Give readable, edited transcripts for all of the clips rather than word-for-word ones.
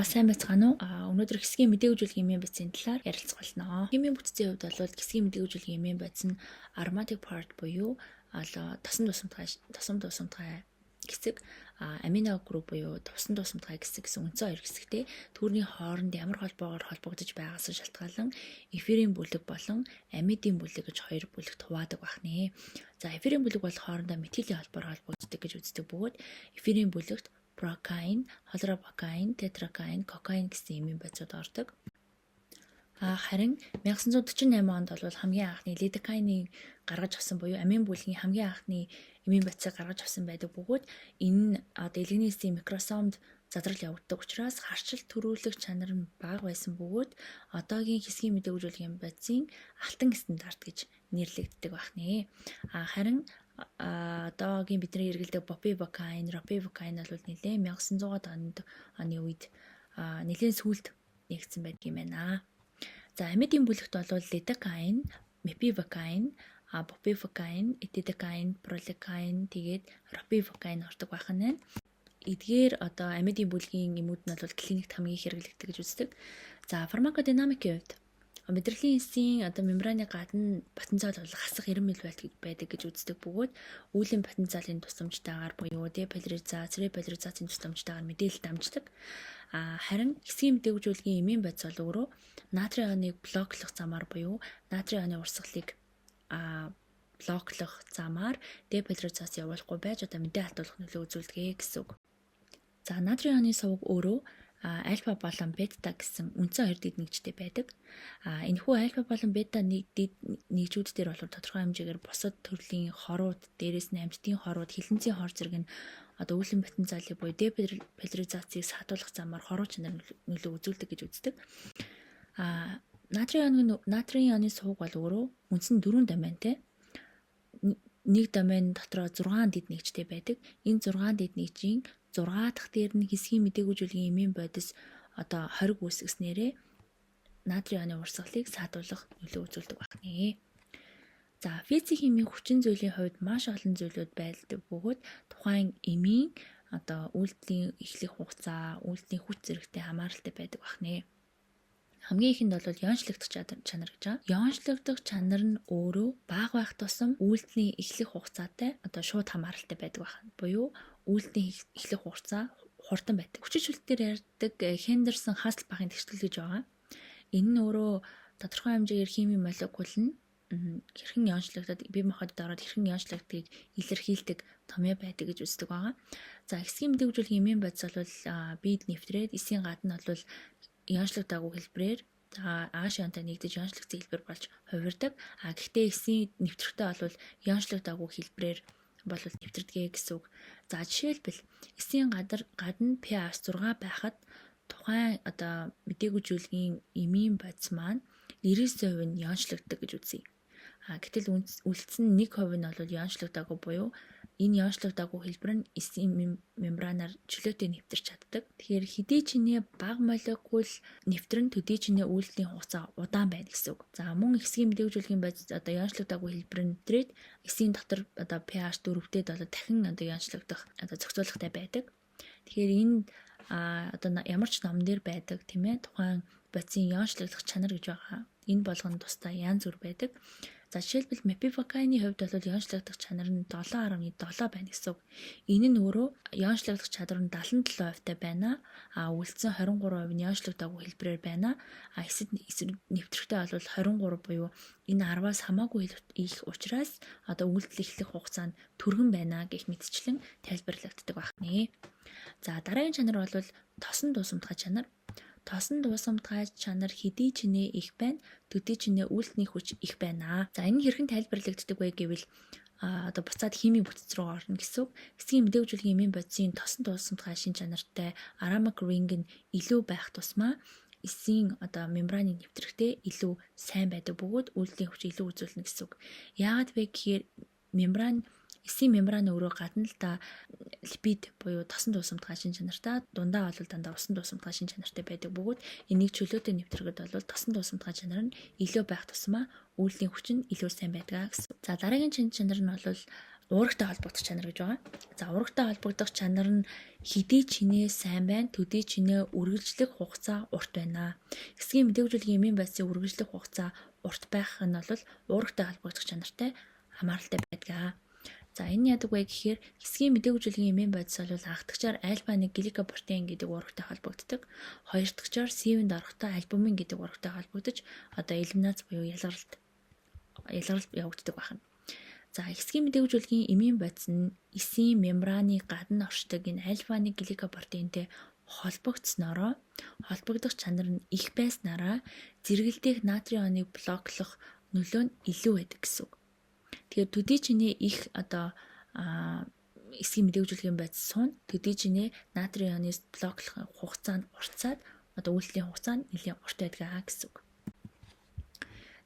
Сайн байцгаана уу? Өнөөдөр хэсгийн мэдээгүйжүүлгийн эмийн бодисын талаар ярилцах болно. Химийн бүтцийн хувьд бол хэсгийн мэдээгүйжүүлгийн эмийн бодис нь aromatic part буюу тосон тусамтгай хэсэг, амино group буюу тусан тусамтгай хэсэг гэсэн үндсэн хоёр хэсэгтэй. Түүний хооронд ямар холбоогоор холбогдож байгаас шалтгаалan эфирийн бүлэг болон амидын бүлэг гэж хоёр бүлэгт хуваадаг байна. За, эфирийн бүлэг бол хоорондоо метилийн холбоогоор холбогддог гэж үздэг бөгөөд эфирийн бүлэгт прокаин, хлоробокаин, тетракаин, кокаин гэсэн эмийн бодисууд ордог. Харин 1948 онд бол хамгийн анхны лидокаиныг гаргаж авсан буюу амин бүлгийн хамгийн анхны эмийн бодисыг гаргаж авсан байдаг бөгөөд энэ нь одоо элэгний эсийн микросомд задрал явагддаг учраас харчилт төрүүлэх чанар нь бага байсан бөгөөд одоогийн хэсгийн мэдээгүйжүүлгийн бодисын алтан стандарт гэж нэрлэгддэг байна. Харин одоогийн бидний хэрэглэдэг бупивакаин, ропивакаин бол нэлээд 1900-аад оны үед, нэлээд сүүлд нээгдсэн байдаг юм байна. За, амидын бүлэгт бол лидокаин, мепивакаин, бупивакаин, этидокаин, пролокаин, тэгээд ропивакаин ордог байх нь. Эдгээр одоо амидын бүлгийн эмүүд нь бол клиникт хамгийн их хэрэглэгддэг гэж үздэг. За, фармакодинамикийн хувьд мэдрэлийн эсийн одоо мембраны гадна потенциал бол хасах 90 милливольт байдаг гэж үздэг бөгөөд үйлийн потенциалын тусламжтайгаар буюу деполяризац, реполяризацийн тусламжтайгаар мэдээлэл дамждаг. Харин хэсгийн мэдээгүйжүүлгийн эмийн бодис бол өөрөө натрий ионыг блоклох замаар буюу натрий ионы урсгалыг блоклох замаар деполяризац явуулахгүй байж одоо мэдээ алдуулах нөлөө үзүүлдэг гэсэн үг. За, натрий ионы суваг өөрөө альфа болон бета гэсэн үндсэн хоёр дэд нэгжтэй байдаг. Энэхүү альфа болон бета нэг дэд нэгжүүд дээр бол тодорхой хэмжээгээр бусад төрлийн хорууд, дээрээс нь амьтдын хорууд, хилэнцийн хор зэрэг нь одоо үйлийн потенциалыг буюу деполяризацийг саатуулах замаар хоруу чанар нөлөө үзүүлдэг гэж үздэг. Натрий ионы суваг бол өөрөө үндсэн дөрвөн доментэй, нэг домен дотроо 6 дэд нэгжтэй байдаг. Энэ 6 дэд нэгжийн 6 дахь дээр нь хэсгийн мэдээгүйжүүлгийн эмийн бодис одоо хориг үүсгэснээрээ натрий ионы урсгалыг саатуулах нөлөө үзүүлдэг байна. За, физик химийн хүчин зүйлийн хувьд маш олон зүйлүүд байдаг бөгөөд тухайн эмийн одоо үйлдэлийн эхлэх хугацаа, үйлдэлийн хүч зэрэгтэй хамааралтай байдаг байна. Хамгийн ихэнд бол ионжлогдох чанар гэж байгаа. Ионжлогдох чанар нь өөрөө бага байх тусам үйлдэлийн эхлэх хугацаатай одоо шууд хамааралтай байдаг байна. Буюу үйлдэлийн эхлэх хугацаа хурдан байдаг. Хүчин чөлөөлтөөр ярьдаг Хендерсон Хаслбахын тэгштгэл гэж байгаа. Энэ нь өөрөө тодорхой хэмжээгээр химийн молекул нь хэрхэн ионжлогдоод, бие махбодод ороод хэрхэн ионжлогддгийг илэрхийлдэг томьёо байдаг гэж үздэг байгаа. За, хэсгийн мэдээгүйжүүлгийн эмийн бодис бол биед нэвтрээд эсийн гадна бол ионжлогдоогүй хэлбэрээр, за, ааш ионтой нэгдэж ионжлогдсон хэлбэр болж хувирдаг. Гэхдээ эсийн нэвтрэхдээ бол ионжлогдоогүй хэлбэрээр бол нэвтэрдэг гэсэн үг. За, жишээлбэл, эсийн гадна pH 6 байхад тухайн одоо мэдээгүйжүүлгийн эмийн бодис маань 99% нь ионжлогддог гэж үзье. Гэтэл үлдсэн 1% нь бол ионжлогдоогүй буюу энэ ионжлогдоогүй хэлбэр нь эсийн мембранаар чөлөөтэй нэвтэрч чаддаг. Тэгэхээр хэдий ч нэ бага молекул нэвтрэн, төдий ч нэ үйлдэлийн хугацаа удаан байна гэсэн үг. За, мөн хэсгийн мэдээгүйжүүлгийн бодис одоо ионжлогдоогүй хэлбэр нь нэвтрээд эсийн дотор одоо pH 4-тэй одоо дахин одоо ионжлогдох одоо зохицуулгатай байдаг. Тэгэхээр энэ одоо ямар ч ном дээр байдаг, тийм ээ, тухайн бодисын ионжлогдох чанар гэж байгаа. Энэ болгоно тусдаа янз бүр байдаг. За, жишээлбэл, мепивакаины хувьд бол ионжлогдох чанар нь 7.7 байна гэсэн үг. Энэ нь өөрөө ионжлогдох чадвар нь 77% та байна. Үлдсэн 23% нь ионжлогдоогүй хэлбэрээр байна. Эсэд нэвтрэхтэй бол 23 буюу энэ 10-аас хамаагүй их учраас одоо үйлдэл эхлэх хугацаанд түргэн байна гэх мэтчлэн тайлбарлагддаг байна. За, дараагийн чанар бол тосон дуусамтгай чанар. Тосон дуусамтгай чанар хэдий ч нэ их байна, төдий ч нэ үйлдэлийн хүч их байна. За, энэ хэрхэн тайлбарлагддаг вэ гэвэл одоо буцаад химийн бүтэц рүү орно гэсэн үг. Хэсгийн мэдээгүйжүүлгийн эмийн бодисын тосон дуусамтгай шин чанартай aromatic ring нь илүү байх тусмаа эсийн одоо мембраны нэвтрэхтэй илүү сайн байдаг бөгөөд үйлдэлийн хүч илүү үзүүлнэ гэсэн үг. Яагаад вэ гэхээр мембран, эсийн мембран өөрөө гадна л да липид буюу тосон дуусамтгай шин чанартай, дундаа бол дандаа усан дуусамтгай шин чанартай байдаг бөгөөд энийг чөлөөтэй нэвтрэхэд бол тосон дуусамтгай чанар нь илүү байх тусмаа үйлдэлийн хүч нь илүү сайн байдаг гэсэн. За, дараагийн шин чанар нь бол Уурагтай холбогдох чанар гэж байгаа. За, уурагтай холбогдох чанар нь хэдий чинээ сайн байна, төдий чинээ үргэлжлэх хугацаа урт байна. Хэсгийн мдэгжүүлгийн эмийн бодисын үргэлжлэх хугацаа урт байх нь бол уурагтай холбогдох чанартай хамааралтай байдаг. За, энэ яадаг вэ гэхээр хэсгийн мдэгжүүлгийн эмийн бодис бол анхдагчаар альфа 1 гликопротеин гэдэг уурагтай холбогддог. Хоёр дахьчаар сивэнд орохдоо альбумин гэдэг уурагтай холбогдож одоо элиминац буюу ялгаралт явагддаг байна. За, хэсгийн мдэгжүүлгийн эмийн бодис нь эсийн мембраны гадна оршдог энэ альфа 1 гликопротеинтэй холбогдсноороо холбогдох чанар нь их байснараа зэрэгэлдэх натрий ионыг блоклох нөлөө нь илүү байдаг гэсэн үг. Тэгэхээр төдий чинээ их одоо эсгийн мдэгжүүлгийн бодис суун, төдий чинээ натрий ионыг блоклох хугацаа нь уртсаад одоо үйлдэлийн хугацаа нь нэлээн урт байдаг гэсэн үг.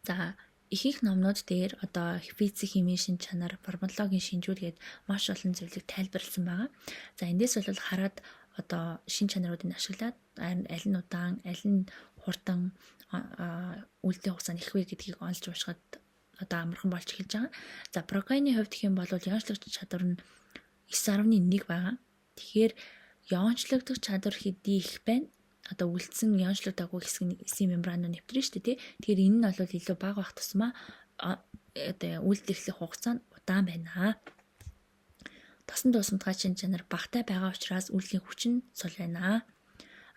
За, ихэнх номнууд дээр одоо физик, химийн шин чанар, фармакологийн шинжүүд гээд маш олон зүйлийг тайлбарласан байгаа. За, эндээс бол хараад одоо шин чанаруудыг ашиглаад аль нь удаан, аль нь хурдан үйлдэлийн хугацаа нь их вэ гэдгийг олж уншихад одоо амархан болж эхэлж байгаа. За, прокаины хувьд гэх юм бол иончлогдох чадвар нь 9.1 байгаа. Тэгэхээр иончлогдох чадвар хэдий их байна, одоо үлдсэн иончлогдоогүй хэсэг нь эсийн мембран руу нэвтрэн шүү дээ, тий. Тэгэхээр энэ нь бол илүү бага байх тусмаа одоо үйлдэл эхлэх хугацаа нь удаан байна. Тосон дуусамтгай шин чанар багатай байгаа учраас үйлдэлийн хүч нь сул байна.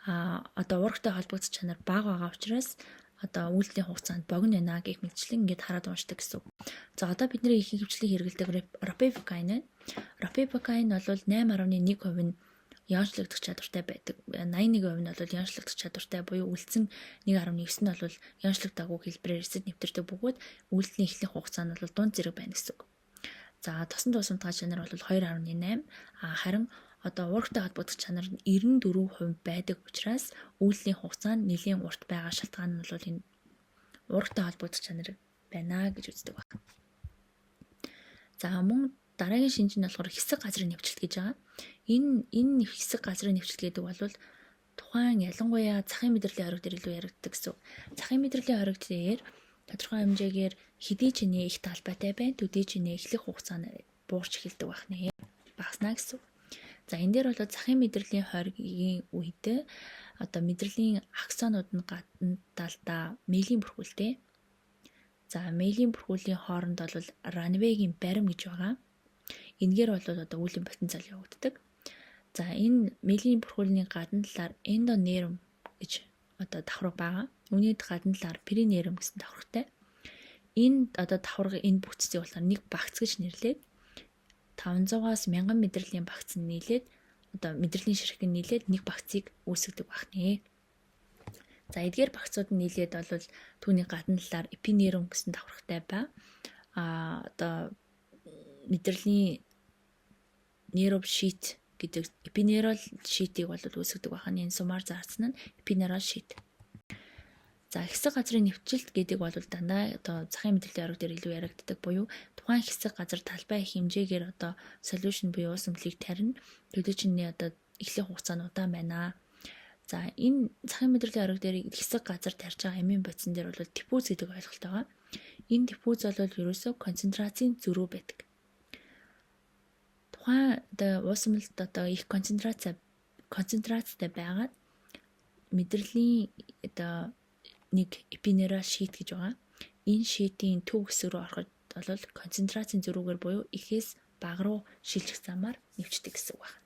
Одоо уурагтай холбогдох чанар бага байгаа учраас одоо үйлдэлийн хугацаанд богино байна гэх мэтчлэн ингээд хараад уншдаг гэсэн үг. За, одоо бидний ихэнх хвчлэн хэрэглэдэг ропивокаин байна. Ропивокаин бол 8.1% нь иончлогдох чадвартай байдаг. 81% нь бол иончлогдох чадвартай буюу үлдсэн 1.9 нь бол иончлогдоогүй хэлбэрээр эсэд нэвтэрдэг бөгөөд үйлдэлийн эхлэх хугацаа нь бол дунд зэрэг байна гэсэн үг. За, тосон дуусамтгай чанар бол 2.8, харин одоо уурагтай холбогдох чанар нь 94% байдаг учраас үйлдэлийн хугацаа нь нэлээн урт байгаа шалтгаан нь бол энэ уурагтай холбогдох чанар байна гэж үздэг байна. За, мөн дараагийн шинж нь болохоор хэсэг газрын нэвчлэлт гэж байгаа. Энэ хэсэг газрын нэвчлэлт гэдэг бол тухайн ялангуяа захын мэдрэлийн хориг дээр илүү яригддаг гэсэн. Захын мэдрэлийн хориг дээр тодорхой хэмжээгээр хэдий чинээ их талбайтай байна, төдий чинээ эхлэх хугацаа нь буурч эхэлдэг байх нэ. Багасна гэсэн. За, энэ дээр бол захын мэдрэлийн хоригийн үед одоо мэдрэлийн аксонууд нь гадна талдаа мелийн бүрхүүлтэй. За, мелийн бүрхүүлийн хооронд бол ранвегийн барим гэж байгаа. Энгээр бол одоо үүлийн потенциал явагддаг. За, энэ мелийн бүрхүүлийн гадна талаар эндонейрум гэж одоо давхарга байгаа. Үүний гадна талаар перинейрум гэсэн давхаргатай. Энэ одоо давхарга энэ бүтцийг болохоор нэг багц гэж нэрлээд 500-аас 1000 мэдрэлийн багц нь нийлээд одоо мэдрэлийн ширхэг нь нийлээд нэг багцыг үүсгэдэг байх нэ. За, эдгээр багцууд нь нийлээд бол түүний гадна талаар эпинейрум гэсэн давхаргатай ба одоо мэдрэлийн нейров шит гэдэг эпинейрал шитийг бол үүсгэдэг байх нь энэ сумаар заасан нь эпинейрал шит. За, хэсэг газрын нэвчлэлт гэдэг бол дандаа одоо захын мэдрэлийн орог дээр илүү яригддаг буюу тухайн хэсэг газар талбай их хэмжээгээр одоо solution буюу уусамлыг тарина. Төлөө чиний одоо эхлэх хугацаа нь удаан байна. За, энэ захын мэдрэлийн орог дээр хэсэг газар тарьж байгаа эмийн бодисон дээр бол диффуз гэдэг ойлголт байгаа. Энэ диффуз бол ерөөсөө концентрацийн зөрүү байдаг. Тухайн одоо уусамлалт одоо их концентрацтай байгаад мэдрэлийн одоо нэг эпинерал шит гэж байгаа. Энэ шитийн төв хэсэг рүү ороход бол концентрацийн зөрүүгээр буюу ихээс бага руу шилжих замаар нэвчдэг гэсэн үг байна.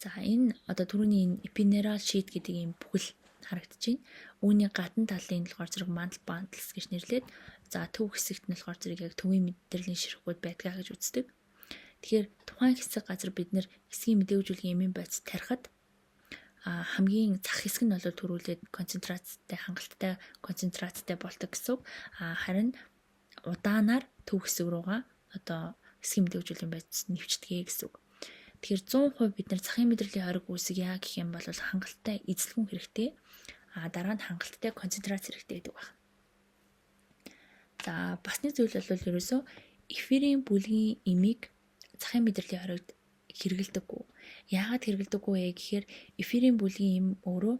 За, энэ одоо түрүүний энэ эпинерал шит гэдэг ийм бүхэл харагдаж байна. Үүний гадна талын болохоор зэрэг мандал бандалс гэж нэрлээд, за төв хэсэгт нь болохоор зэрэг яг төвийн мэдрэлийн ширхгүүд байдгаа гэж үздэг. Тэгэхээр тухайн хэсэг газар бид нэр хэсгийн мдэгжүүлгийн эмийн бодис тарихад хамгийн зах хэсэг нь бол төрүүлээд концентрацтай хангалттай концентрацтай болдог гэсэн үг. Харин удаанаар төв хэсэг рүүгээ одоо хэсгийн мдэгжүүлгийн бодис нэвчдэгэ гэсэн үг. Тэгэхээр 100% бид нар захын мэдрэлийн хориг үүсгье гэх юм бол хангалттай эзлэгүн хэрэгтэй. Дараа нь хангалттай концентрац хэрэгтэй гэдэг байна. За, бас нэг зүйл бол ерөөсөө эфирийн бүлгийн эмийг захын мэдрэлийн хоригт хэрэглэдэггүй. Яагаад хэрэглэдэггүй вэ гэхээр эфирийн бүлгийн эм өөрөө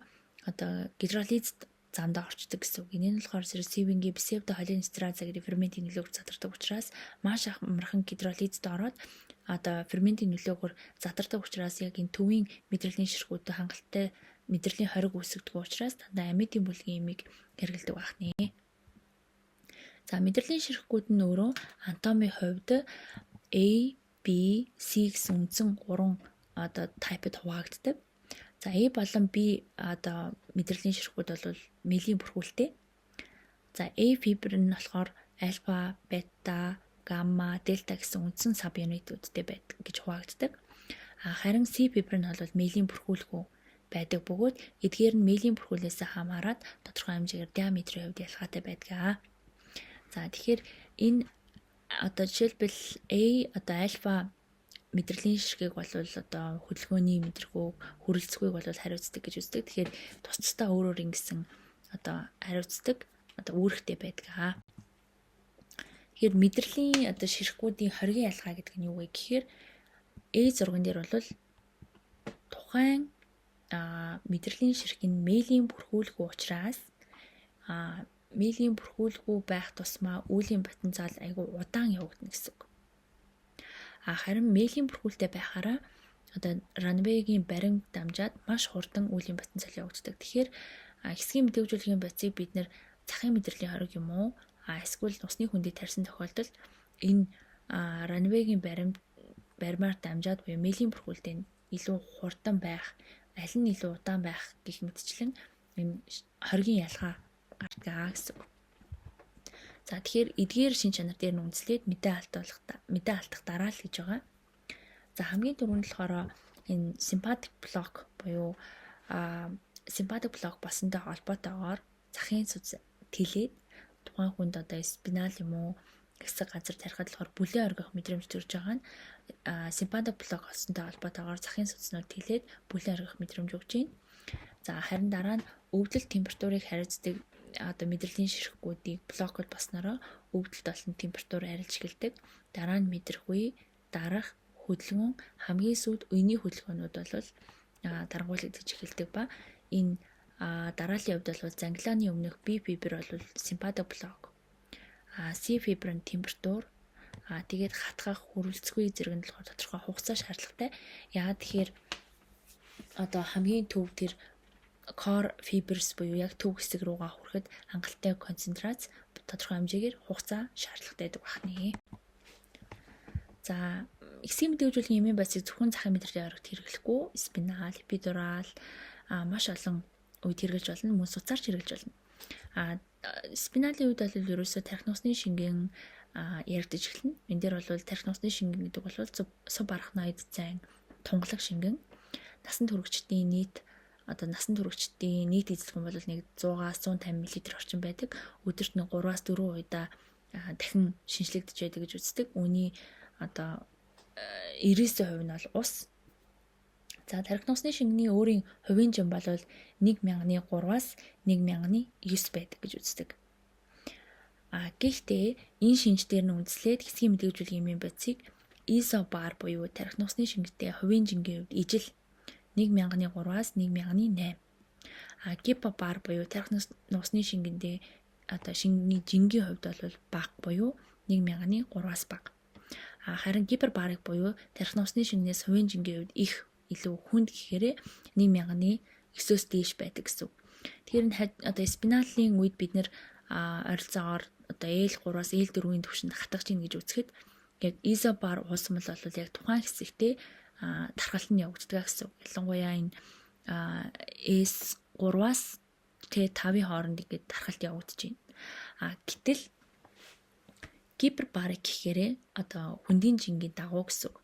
одоо гидролизд замдаа орчдөг гэсэн үг. Энэ нь болохоор серсивингийн псевдохолинэстераза гэдэг ферментийн нөлөөгөөр задардаг учраас маш амархан гидролизд ороод одоо ферментийн нөлөөгөөр задардаг учраас яг энэ төвийн мэдрэлийн ширхгүүдэд хангалттай мэдрэлийн хориг үүсгдэг учраас дандаа амидын бүлгийн эмийг хэрэглэдэг байх нэ. За, мэдрэлийн ширхгүүд нь өөрөө анатомийн хувьд A, B, C гэсэн үндсэн гурван одоо type д хуваагддаг. За, A болон B одоо мэдрэлийн ширхгүүд бол мелийн бүрхүүлтэй. За, A fiber нь болохоор альфа, бета, гамма, дельта гэсэн үндсэн subunit үүдтэй байдаг гэж хуваагддаг. А харин C fiber нь бол мелийн бүрхүүлэхгүй байдаг бөгөөд эдгээр нь мелийн бүрхүүлээс хамаарат тодорхой хэмжээгээр диаметрийн хувьд ялгаатай байдаг. За, тэгэхээр энэ одоо жишээлбэл A одоо альфа мэдрэлийн ширхгийг бол одоо хөдөлгөөний мэдрэхүй, хүрэлцэхүйг бол хариуцдаг гэж үздэг. Тэгэхээр тус тусдаа өөр өөр ингэсэн одоо хариуцдаг одоо үүрэгтэй байдаг. Тэгэхээр мэдрэлийн одоо ширхгүүдийн хоригын ялгаа гэдэг нь юу вэ гэхээр A зурган дээр бол тухайн мэдрэлийн ширхэг нь мелийн бүрхүүлэхгүй учраас мелийн бүрхүүлэхгүй байх тусмаа үүлийн потенциал айгүй удаан явагдана гэсэн үг. А харин мелийн бүрхүүлтэй байхаараа одоо runway гийн барин дамжаад маш хурдан үүлийн потенциал явагддаг. Тэгэхээр хэсгийн мэдээгжүүлгийн бодисыг бид нэр захын мэдрэлийн хориг юм уу? А эсвэл усны хөндийг тарьсан тохиолдолд энэ runway гийн баримаар дамжаад буюу мелийн бүрхүүлтэй нь илүү хурдан байх, аль нь илүү удаан байх гэх мэтчлэн энэ хоригийн ялгаа гардаг гэсэн үг. За, тэгэхээр эдгээр шинж чанар дээр нь үндэслээд мэдээ алдах дараа л гэж байгаа. За, хамгийн түрүүнд болохоор энэ sympathetic block буюу sympathetic block болсонтой холбоотойгоор захын судас тэлээд тухайн хүнд одоо spinal юм уу хэсэг газар тарихад болохоор бүлээн оргих мэдрэмж төрж байгаа нь sympathetic block олсонтой холбоотойгоор захын судаснууд тэлээд бүлээн оргих мэдрэмж өгч байна. За, харин дараа нь өвдөлт, температурыг хариуцдаг одоо мэдрэлийн ширхгүүдийг block од болсноороо өвдөлт болон температур арилж эхэлдэг. Дараа нь мэдрэхүй, дарах, хөдөлгөөн, хамгийн сүүлд үений хөдөлгөөнүүд бол дарангуйлагдаж эхэлдэг ба энэ дарааллын хувьд бол зангилааны өмнөх B fiber бол sympathetic block. C fiber нь температур, тэгээд хатгах, хүрэлцэхгүй зэрэг нь болохоор тодорхой хугацаа шаардлагатай. Яагаад тэгэхээр одоо хамгийн төв тэр core fibers буюу яг төв хэсэг рүүгээ хүрэхэд хангалттай концентрац, тодорхой хэмжээгээр хугацаа шаардлагатай байдаг байна. За, хэсгийн мэдээгжүүлгийн эмийн бодисыг зөвхөн захын мэдрэлийн хоригт хэрэглэхгүй, spinal, epidural маш олон үед хэрэглэж болно, мөн судсаар ч хэрэглэж болно. Spinal ын үед бол ерөөсөө тархи нусны шингэн яригдаж эхэлнэ. Энэ дээр бол тархи нусны шингэн гэдэг бол субарахноид зайн тунгалаг шингэн. Насан туршидтын нийт одоо насан туршидтын нийт эзлэх хүн бол нэг 100-аас 150 мл орчим байдаг. Өдөрт нэг 3-аас 4 удаа дахин шинэчлэгдэж байдаг гэж үздэг. Үүний одоо 99% нь бол ус. За, тархи нусны шингэний өөрийн хувийн жин бол 1003-аас 1009 байдаг гэж үздэг. А гэхдээ энэ шинж дээр нь үндэслээд хэсгийн мэдээгжүүлгийн эмийн бодисыг isobar буюу тархи нусны шингэтэй хувийн жингийн хувьд ижил 1003-аас 1008. А гипобар буюу тархи нусны шингэндээ одоо шингэний жингийн хувьд бол бага буюу 1003-аас бага. А харин гипербарик буюу тархи нусны шингэнээс хувийн жингийн хувьд их илүү хүнд гэхээрээ 1009-өөс дээш байдаг гэсэн үг. Тэгэхээр одоо spinal ын үед бид нэр ойролцоогоор одоо L3-аас L4-ийн түвшинд хатгаж ийн гэж үзэхэд яг isobar уусмал бол яг тухайн хэсэгтээ тархалт нь явагддаг гэсэн үг. Ялангуяа энэ S3-аас T5-ын хооронд ингээд тархалт явагдаж байна. А гэтэл гипербарик гэхээрээ одоо хөндийн жингийн дагуу гэсэн үг.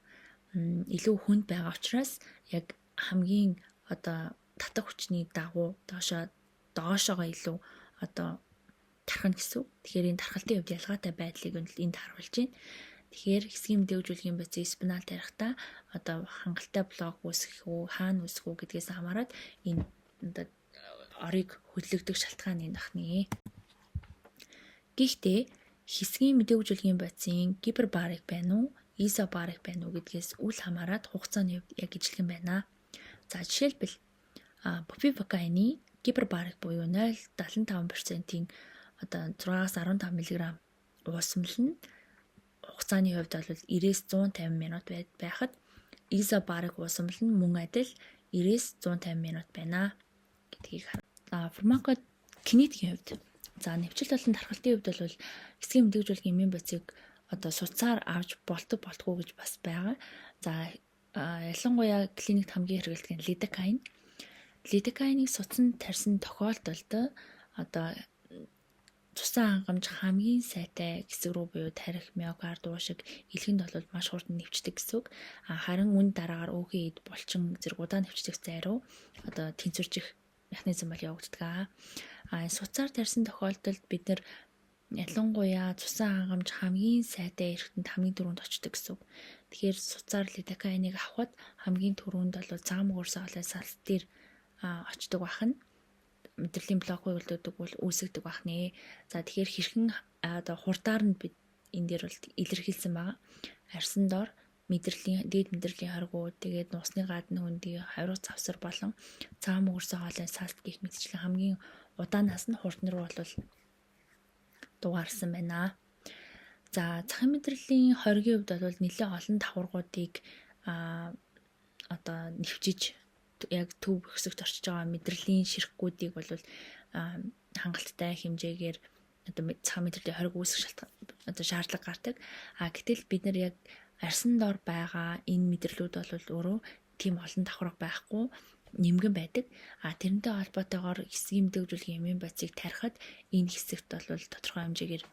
Илүү хүнд байгаа учраас яг хамгийн одоо татах хүчний дагуу доошоогоо илүү одоо тархна гэсэн үг. Тэгэхээр энэ тархалтын хувьд ялгаатай байдлыг энд харуулж байна. Тэгэхээр хэсгийн мэдээгжүүлгийн бодисыг spinal тарихдаа одоо хангалттай block үүсгэх үү, хаана үүсэх үү гэдгээс хамаарат энэ одоо орыг хөдлөгдөх шалтгаан энэ байна. Гэхдээ хэсгийн мэдээгжүүлгийн бодисын гипербарик байна уу, изобарик байна уу гэдгээс үл хамааран хугацааны хувьд яг ижилхэн байна. За, жишээлбэл бупивакаины гипербарик буюу хэсгийн мэдээгжүүлгийн бодис Гипербарик буюу 0.75%-ийн одоо 6-аас 15 мг уусмал нь хугацааны хувьд бол 90-с 150 минут байхад изобарик уусмал нь мөн адил 90-с 150 минут байна гэдгийг харна. Фармакокинетикийн хувьд, за, нэвчил болон тархалтын хувьд бол эсгийн мэдрэгжүүлгийн эмийн бодисыг одоо суцаар авч болдог болтгүй гэж бас байгаа. За, ялангуяа клиникт хамгийн хэрэглэдэг нь лидокаин. Лидокаиныг суцанд тарьсан тохиолдолд одоо цусан хангамж хамгийн сайтай хэсэг рүү буюу тархи, миокард, уушиг, элгэнд бол маш хурдан нэвчдэг гэсэн үг. А харин үн дараагаар өөхий эд, булчин зэрэг удаан нэвчдэг зай руу одоо тэнцвэржих механизм бол явагддаг. А суцаар тарьсан тохиолдолд бид нар ялангуяа цусан хангамж хамгийн сайтай эрхтэнд хамгийн түрүүнд очдог гэсэн үг. Тэгэхээр суцаар лидокаиныг авахад хамгийн түрүүнд бол цагаан мөгөрсөн хоолой салс дээр очдог байх нь мэдрэлийн блокыг үлддэг бол үүсгдэг байх нэ. За, тэгэхээр хэрхэн одоо хурдаар нь бид энэ дээр бол илэрхийлсэн байгаа. Арьсан дор мэдрэлийн дээд мэдрэлийн хоригууд, тэгээд нуусны гадна хөндий, хавирга завсар болон цагаан мөгөрсөн хоолойн салт гэх мэтчлэн хамгийн удаанаас нь хурдан руу бол дугаарсан байна. За, захын мэдрэлийн хоригийн хувьд бол нэлээд олон давхаргуудыг одоо нэвчиж яг төв хэсэгт орчиж байгаа мэдрэлийн ширхгүүдийг бол хангалттай хэмжээгээр одоо цагаан мэдрэлийн хориг үүсгэх шалтгаан одоо шаардлага гардаг. А гэтэл бид нар яг арьсан дор байгаа энэ мэдрэлүүд бол өөрөө тийм олон давхарга байхгүй, нэмгэн байдаг. А тэрнтэй холбоотойгоор хэсгийн мэдэгжүүлгийн эмийн бодисыг тарихад энэ хэсэгт бол тодорхой хэмжээгээр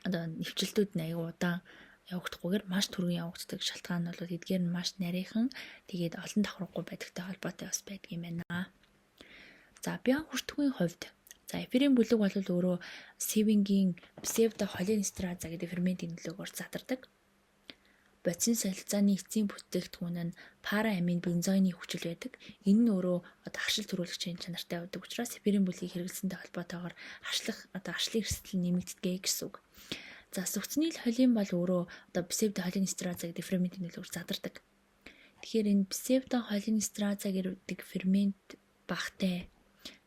одоо нэвчлэлтүүд нь аягүй удаан явагдахгүйгээр маш түргэн явагддаг шалтгаан нь бол эдгээр нь маш нарийнхан, тэгээд олон давхаргагүй байдагтай холбоотой бас байдаг юм байна. За, био хүртгүүн хувьд, за, эфирийн бүлэг бол өөрөө сивингийн псевдохолинэстераза гэдэг ферментийн нөлөөгөөр задардаг. Бодисын солилцооны эцсийн бүтээгдэхүүн нь параамин бензоины хүчил байдаг. Энэ нь өөрөө одоо харшил төрүүлэгчийн чанартай байдаг учраас эфирийн бүлгийг хэрэглэсэнтэй холбоотойгоор харшлах одоо харшлын эрсдэл нэмэгддэг гэсэн үг. За, сүгцний холин бол өөрөө одоо псевдохолинэстераза гэдэг ферментийн нөлөөгөөр задардаг. Тэгэхээр энэ псевдохолинэстераза гэдэг фермент багтай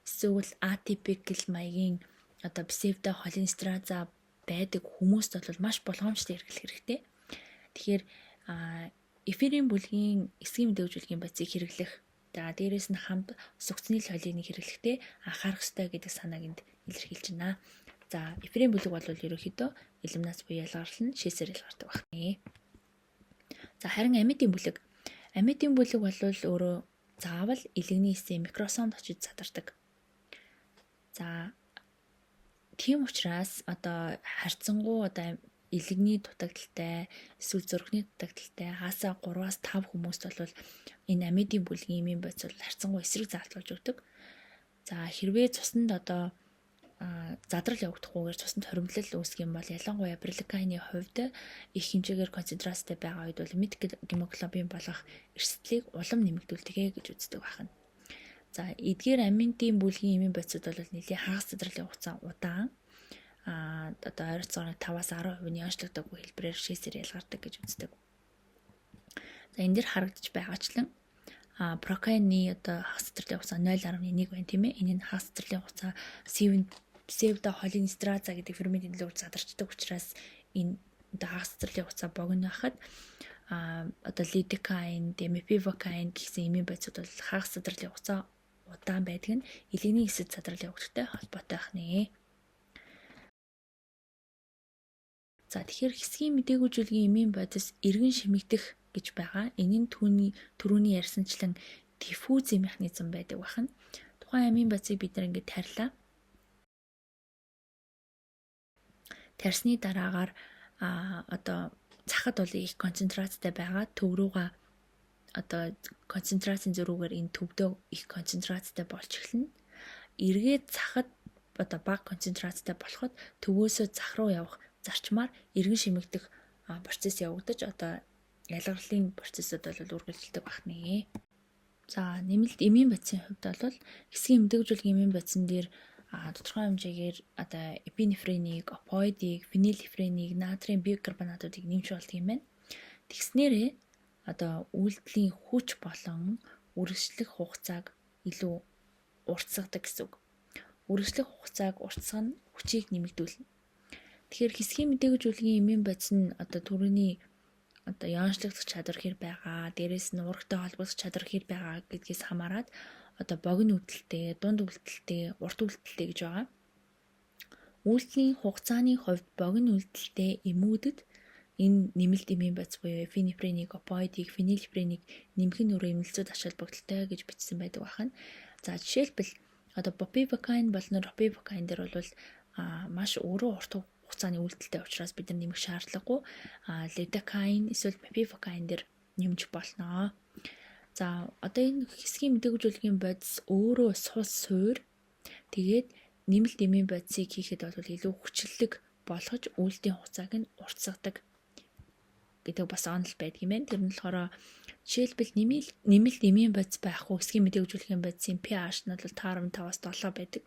эсвэл атипикл маягийн одоо псевдохолинэстераза байдаг хүмүүст бол маш болгоомжтой хэрэглэх хэрэгтэй. Тэгэхээр эфирийн бүлгийн эсгийн мэдэгжүүлгийн бодисыг хэрэглэх. За, дээрээс нь хамт сугцны холиныг хэрэглэхдээ анхаарах ёстой гэдэг санааг энд илэрхийлж байна. За, эфирийн бүлэг бол ерөнхийдөө илэмнаас буюу ялгарлал нь шээсээр ялгардаг байна. За, харин амьдын бүлэг. Амьдын бүлэг бол өөрөө заавал илэгний эсийн микросомд очиж задардаг. За, тийм учраас одоо харьцангуй одоо илэгний дутагдaltaй эсвэл зүрхний дутагдaltaй хаасаа 3-аас 5 хүмүүст бол энэ амидын бүлгийн эмийн бодис бол харьцангуй эсрэг заалтуулж өгдөг. За, хэрвээ цуснд одоо задрал явагдахгүйгээр цуснд хоримтлал үүсгэх юм бол ялангуяа приликайны хувьд их хэмжээгээр концентрацтай байгаа үед бол метгемоглобин болох эрсдлийг улам нэмэгдүүлдэг гэж үздэг байна. За, эдгээр аминтын бүлгийн эмийн бодисууд бол нэлийн хагас задралын хугацаа удаан, одоо ойролцоогоор 5-аас 10% нь онцлогдоогүй хэлбэрээр шээсээр ялгардаг гэж үздэг. За, энэ дэр харагдаж байгаачлан прокайны одоо хагас задралын хугацаа 0.1 байна, тийм ээ. Энэ нь хагас задралын хугацаа псевдохолинэстераза гэдэг ферментийн нөлөөр задарчдаг учраас энэ одоо хагас задралын хугацаа богино байхад одоо лидокаин, демепивокаин гэсэн эмийн бодисууд бол хагас задралын хугацаа удаан байдаг нь илэгний эсэд задрал явагдахтай холбоотой байх нэ. За, тэгэхээр хэсгийн мдэггүйжүүлгийн эмийн бодис эргэн шимэгдэх гэж байгаа. Энэ нь түүний түрүүний ярьсанчлан диффузийн механизм байдаг байна. Тухайн амийн бодисыг бид нар ингээд тарилаа. Тарьсны дараагаар одоо цахад бол их концентрацтай байгаа төв рүүгээ одоо концентрацийн зөрүүгээр энэ төвдөө их концентрацтай болж эхэлнэ. Эргээд цахад одоо бага концентрацтай болоход төвөөсөө зах руу явах зарчмаар эргэн шимэгдэх процесс явагдаж одоо ялгарлын процессыг бол үргэлжилдэг байх нэ. За, нэмэлт эмийн бодисын хувьд бол хэсгийн эмдэгжүүлгийн эмийн бодисон дээр тодорхой хэмжээгээр одоо эпинефринийг, опиоидыг, фенилэфренийг, натрийн бикарбонатуудыг нэмж болдог юм байна. Тэгснээрээ одоо үйлдэлийн хүч болон үргэлжлэх хугацааг илүү уртсгадаг гэсэн үг. Үргэлжлэх хугацааг уртсгах нь хүчийг нэмэгдүүлнэ. Тэгэхээр хэсгийн мдэгжүүлгийн эмийн бодис нь одоо түрүүний одоо яончлогдох чадвар хэр байгаа, дээрээс нь уургатай холбогдох чадвар хэр байгаа гэдгээс хамаарат одоо богино үйлдэлтэй, дунд үйлдэлтэй, урт үйлдэлтэй гэж байгаа. Үйлдэлийн хугацааны хувьд богино үйлдэлтэй эмүүдэд энэ нэмэлт эмийн бодис буюу эпинефринийг, опиоидыг, фенилэфринийг нэмэх нь өөрөө эмнэлзүүд ач холбогдолтой гэж бичсэн байдаг байна. За жишээлбэл одоо бупивакаин болон ропивакаин дээр бол маш өөрөө урт хугацааны үйлдэлтэй учраас бид нар нэмэх шаардлагагүй. Лидокаин эсвэл мепивакаин дээр нэмж болно. За одоо энэ хэсгийн мдэгжүүлгийн бодис өөрөө сул суур, тэгээд нэмэлт эмийн бодисыг хийхэд бол илүү хүчлэлэг болгож үйлдэлийн хугацааг нь уртсгадаг гэдэг бас онол байдаг юм байна. Тэр нь болохоор жишээлбэл нэмэлт эмийн бодис байхгүй хэсгийн мдэгжүүлгийн бодисын pH нь бол 5.5-аас 7 байдаг.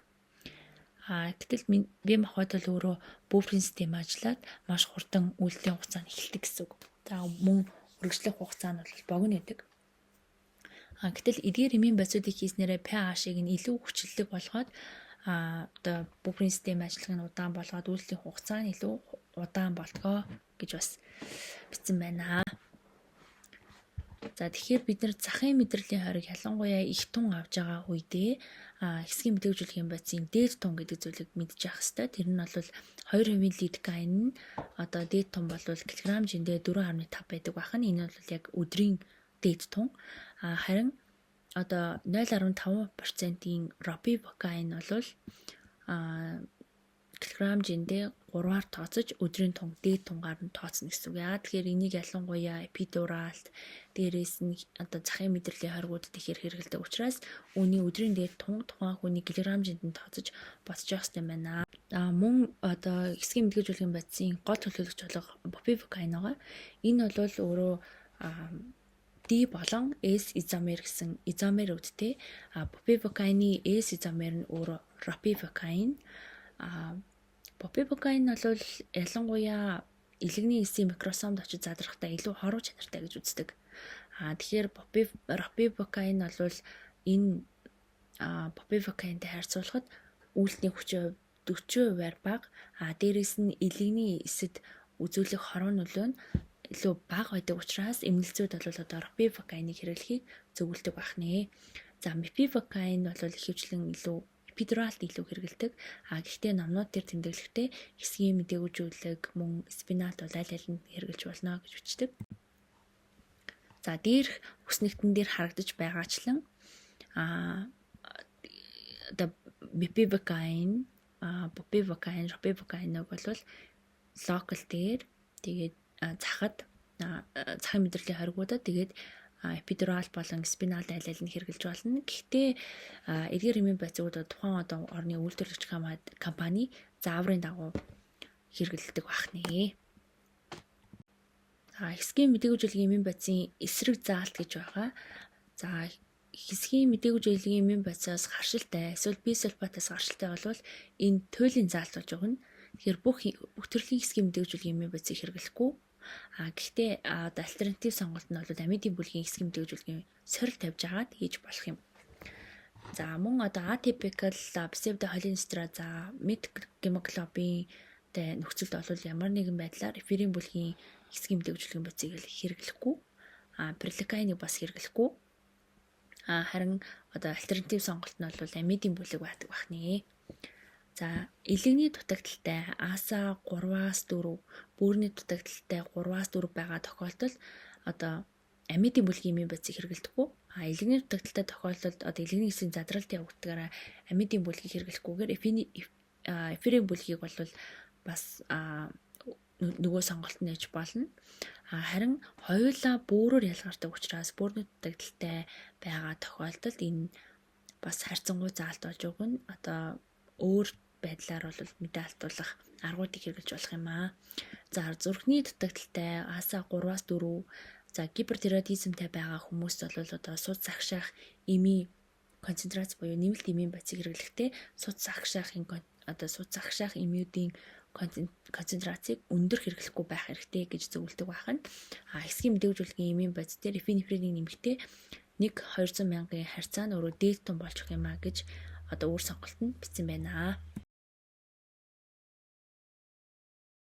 Гэтэл бие махбод бол өөрөө буферийн систем ажиллаад маш хурдан үйлдэлийн хугацаа нь эхэлдэг гэсэн үг. За мөн үргэлжлэх хугацаа нь бол богино байдаг. Гэтэл эдгээр эмийн бодисуудыг хийснээрээ pH-ыг нь илүү хүчлэлэг болгоод одоо буферийн систем ажиллах нь удаан болгоод үйлдэлийн хугацаа нь илүү удаан болдгоо гэж бас бичсэн байна. За тэгэхээр бид нар захын мэдрэлийн хориг ялангуяа их тун авж байгаа үедээ хэсгийн мдэгжүүлгийн бодисын дээд тун гэдэг зүйлийг мэдчих хэрэгтэй. Тэр нь бол 2% лидокаин нь одоо дээд тун бол килограмм жиндээ 4.5 байдаг байх нь. Энэ бол яг өдрийн дээд тун. Харин одоо 0.5%-ийн ропивокаин бол килограмм жиндээ 3-аар тооцож өдрийн тун дээд тунгаар нь тооцно гэсэн үг. Яагаад тэгэхээр энийг ялангуяа эпидуралт, дээрээс нь одоо захын мэдрэлийн хоригуудад ихээр хэрэглэдэг учраас үүний өдрийн дээд тун тухайн хүний килограмм жинд нь тооцож бодож явах хэрэгтэй байна. Мөн одоо хэсгийн мдэгжүүлгийн бодисын гол төлөөлөгч болох бупивокаин байгаа. Энэ бол өөрөө D болон S изомер гэсэн изомерүүдтэй. Бупивокаины S изомер нь өөрөө ропивокаин. Бупивокаин бол ялангуяа илэгний эсийн микросомд очиж задрахтаа илүү хоруу чанартай гэж үздэг. Тэгэхээр ропивокаин бол энэ бупивокаинтай харьцуулахад үйлдэлийн хүчийн 40%-аар бага. Дээрээс нь илэгний эсэд үзүүлэх хоруу нөлөө нь илүү бага байдаг учраас эмнэлзүүд бол одоо ропивокаиныг хэрэглэхийг зөвлөдөг байх нэ. За мепивокаин бол ихэвчлэн илүү эпидуралт илүү хэрэглэдэг. Гэхдээ номнууд дээр тэмдэглэхдээ хэсгийн мдэгжүүлэг мөн спиналт бол аль алинд хэрэглэж болно гэж бичдэг. За дээрх үснэгтэн дээр харагдаж байгаачлан одоо мепивокаин, бупивокаин, ропивокаиныг бол локал дээр тэгээд захад захын мэдрэлийн хоригуудад тэгээд эпидурал болон спинал аль аль нь хэрэглэж болно. Гэхдээ эдгээр эмийн бодисууд тухайн одоо орны үйлдвэрлэгч компани зааврын дагуу хэрэглэдэг байх нэ. За хэсгийн мдэгжүүлгийн эмийн бодисын эсрэг заалт гэж байгаа. За хэсгийн мдэгжүүлгийн эмийн бодисоос харшилтай эсвэл бисульфатаас гаршилтай болвол энэ туйлын заалт болж өгнө. Тэгэхээр бүх төрлийн хэсгийн мдэгжүүлгийн эмийн бодисыг хэрэглэхгүй. Гэхдээ одоо альтернатив сонголт нь бол амидын бүлгийн хэсгийн мдэгжүүлгийн сорил тавьж агаад хийж болох юм. За мөн одоо атипикал псевдохолинэстераза, метгемоглобинтэй нөхцөлд бол ямар нэгэн байдлаар эфирийн бүлгийн хэсгийн мдэгжүүлгийн бодисыг хэрэглэхгүй. Прилокаиныг бас хэрэглэхгүй. Харин одоо альтернатив сонголт нь бол амидын бүлэг байдаг байх нэ. За илэгний дутагдалтай АСА 3-аас 4, бөөрийн дутагдалтай 3-аас 4 байгаа тохиолдолд одоо амидын бүлгийн эмийн бодисыг хэрэглэдэггүй. Илэгний дутагдалтай тохиолдолд одоо илэгний эсийн задралт явагдгаараа амидын бүлгийг хэрэглэхгүйгээр эфирийн бүлгийг бол бас нөгөө сонголт нь ээж болно. Харин хоёулаа бөөрөөр ялгардаг учраас бөөрийн дутагдалтай байгаа тохиолдолд энэ бас харьцангуй заалт болж өгнө. Одоо өөр байдлаар бол мэдээ алтуулах аргуудыг хэрэглэж болох юм аа. За зүрхний дутагдалтай АСА 3-аас 4, за гипертиреоидизмтэй байгаа хүмүүст бол одоо суд сагшаах эмийн концентрац буюу нэмэлт эмийн бодисыг хэрэглэхдээ суд сагшаахын одоо суд сагшаах эмүүдийн концентрацийг өндөр хэрэглэхгүй байх хэрэгтэй гэж зөвлөдөг байх нь. Хэсгийн мдэгжүүлгийн эмийн бодис дээр эпинефринийг нэмэхдээ 1 200 мянган харьцаа нь өөрөө дээд тун болчих юм а гэж одоо үр сонголт нь бичсэн байна.